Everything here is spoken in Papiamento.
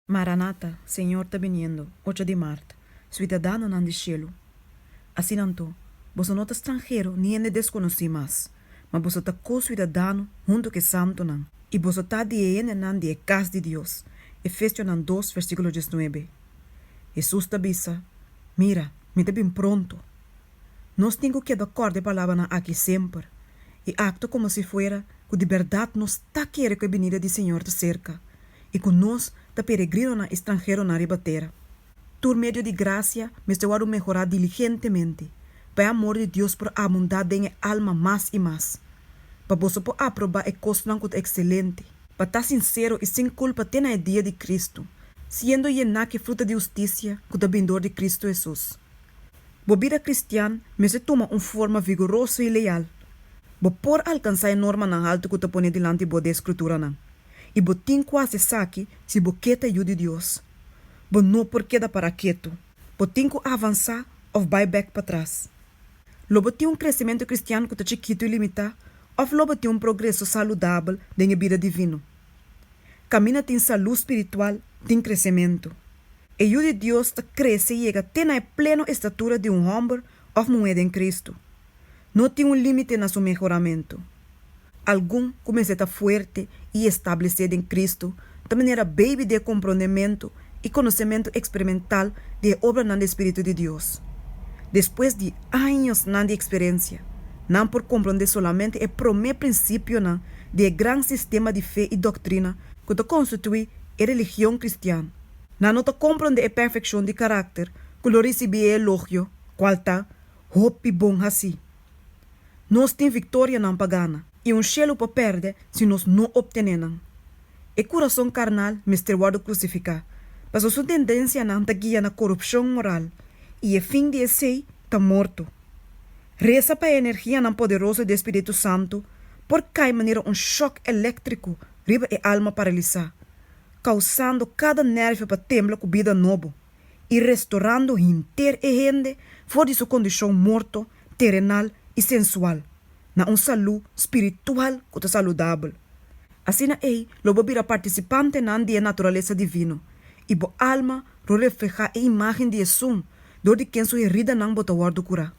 Maranata, Señor ta biniendo, ocho di mart, Suidadanonan di shelu. Asina anto, boso no ta stranhero ni hende deskonosí mas, ma boso ta ko-suidadano huntu ku e santunan, i boso ta di e hendenan di e kas di Dios. Efesionan dos, versíkulo diesnuebe. Hesus ta bisa, Mira, mi ta bin pronto. Nos tin ku keda kòrda e palabranan akí semper i aktua komo si fuera ku di bèrdat nos ta kere ku e binida di Señor ta serka i ku nos ta peregrinonan i stranheronan riba tera. Tur medio di grasia mester wòrdu mehorá diligentemente pa e amor di Dios por abundá den e alma mas i mas, pa boso por aprobá e kosnan ku ta ekselente, pa ta sinsero i sin kulpa te na e dia di Kristu, siendo yená ku e fruta di hustisia ku ta bin dor di Kristu Hesus. Bo bida kristian mester tuma un forma vigoroso i leal. Bo por alkansá e normanan haltu ku ta pone dilanti bo den e Skrituranan, i bo tin ku hasi esaki si bo ke ta yu di Dios. Bo no por keda pará ketu. Bo tin ku avansá òf bai bèk patras. Lo bo tin un kresementu kristian ku ta chikitu i limitá òf lo bo tin un progreso saludabel den e bida divino? Kaminda tin salú spiritual, tin kresementu. E Yu di Dios ta krese yega te na e pleno estatura di un hòmber òf muhé den Kristu. No tin un límite na su mehoramentu. Algun ku mester ta fuerte i establesé den Kristu ta manera beibi di e komprondementu i konosementu eksperimental di e obranan di e Spiritu di Dios. Despues di añosnan di eksperensia, nan por komprondé solamente e promé prinsipionan di e gran sistema di fe i doktrina ku ta konstituí e religion kristian. Nan no ta komprondé e perfekshon di karakter ku lo risibí e elogio, kual ta, Hopi bon hasí! Nos tin viktorianan pa gana i un shelu pa pèrdè si nos no optené nan. E kurason karnal mester wòrdu krusifiká, pasobra su tendensianan ta guia na korupshon moral i e fin di esei ta morto. Resa pa e energianan poderoso di e Spiritu Santu por kai manera un shòk eléktriko riba e alma paralisá, kousando kada nèrvio pa tembla ku bida nobo i restorando henter e hende for di su kondishon morto, terenal i sensual, na un salú spiritual ku ta saludabel. Asina ei lo bo bira partisipantenan di e naturalesa divino, i bo alma lo reflehá e imágen di Esun dor di ken su heridanan bo ta wòrdu kurá.